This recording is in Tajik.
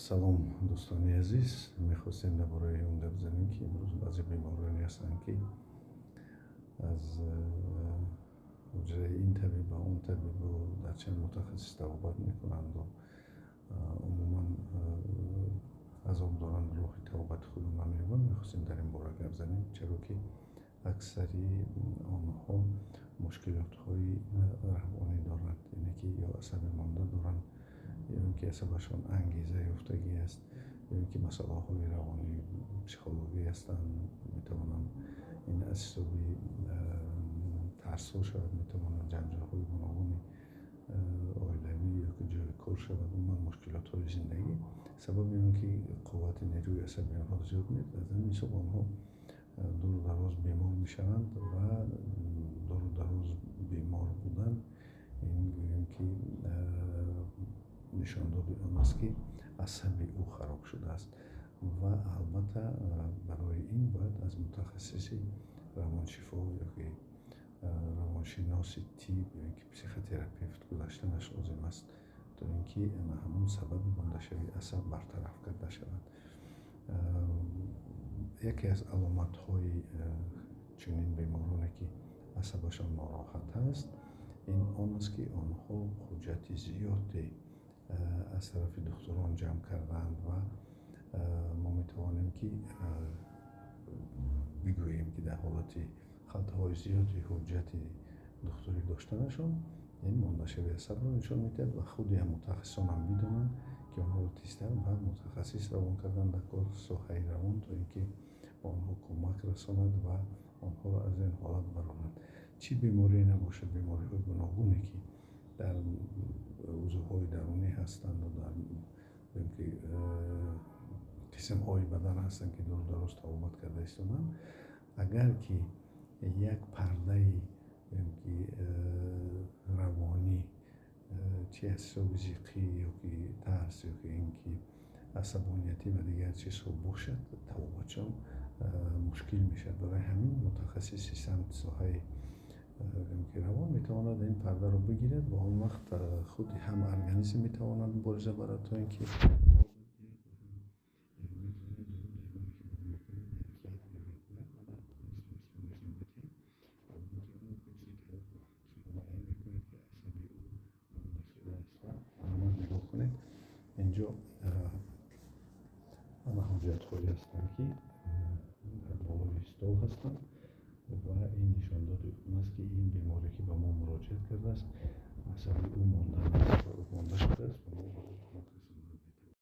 Салом, дӯстони азиз. Мехостем дар бораи он гап занем, ки имрӯз баъзе бемороне ҳастанд, ки аз ҳуҷраи ин табиб ба он табибу дар чанд мутахассис табобат мекунанду умуман азоб доранд, роҳи табобати худро намеёбанд. Мехостем дар ин бора гап занем, чаро ки аксари онҳо мушкилотҳои равонӣ доранд, яъне ки ё асаби монда доранд, ё ин ки асабашон ангеза ёфтагӣ аст, ё ин ки масъалаҳои равонӣ, психологӣ ҳастанд. Метавонанд ин аз ҳисоби тарсҳо шавад, метавонанд ҷанҷолҳои гуногуни оилавӣ ё ки ҷои кор шавад, умуман мушкилотҳои зиндагӣ сабаби он ки қуввати нерӯи асаби онҳо зиёд меёбад. Аз ҳамин ҳисоб онҳо дуру дароз бемор мешаванд ва дуру дароз бемор будан ин гӯем ки нишондоди он аст, ки асаби ӯ хароб шудааст, ва албатта барои ин бояд аз мутахассиси равоншифо ё ки равоншиноси тиб ё ин ки психотерапевт гузаштанаш лозим аст, то ин ки ҳамон сабаби мондашавии асаб бартараф карда шавад. Яке аз аломатҳои чунин бемороне, ки асабашон нороҳат аст, ин он аст, ки онҳо ҳуҷҷати зиёде аз тарафи духтурон ҷамъ кардаанд ва мо метавонем ки бигӯем, ки дар ҳолати халтаҳои зиёди ҳуҷҷати духтурӣ доштанашон ин мондашавии асабро нишон медиҳад ва худи ҳам мутахассисон ҳам медонанд, ки онҳоро тезтар ба мутахассис равон кардан дар кор соҳаи равон, то ин ки ба онҳо кӯмак расонад ва онҳоро аз ин ҳолат барорад. Чӣ беморие набошад, бемориҳои гуногуне, ки дар узвҳои дарунӣ ҳастанд дар ки қисмҳои бадан ҳастанд, ки дуру дароз табобат карда истоданд, агар ки як пардаи ки равонӣ, чи аз ҳисоби зиқӣ ё ки тарс ё ки ин ки асабониятӣ ва дигар чизҳо бошад, табобатшон мушкил мешавад. Барои ҳамин мутахассиси самти соҳаи ки равон метавонад ин пардаро бигирад ва он вақт худи ҳам организм метавонад мубориза барад, то ин ки нигоҳ кунед, инҷо ана ҳуҷҷатҳое ҳастанд, ки дар болои стол ҳастанд, ва ин нишондоди он аст, ки ин беморе, ки ба мо муроҷиат кардааст, асаби ӯ монда шудааст ва мо ба ӯ кӯмак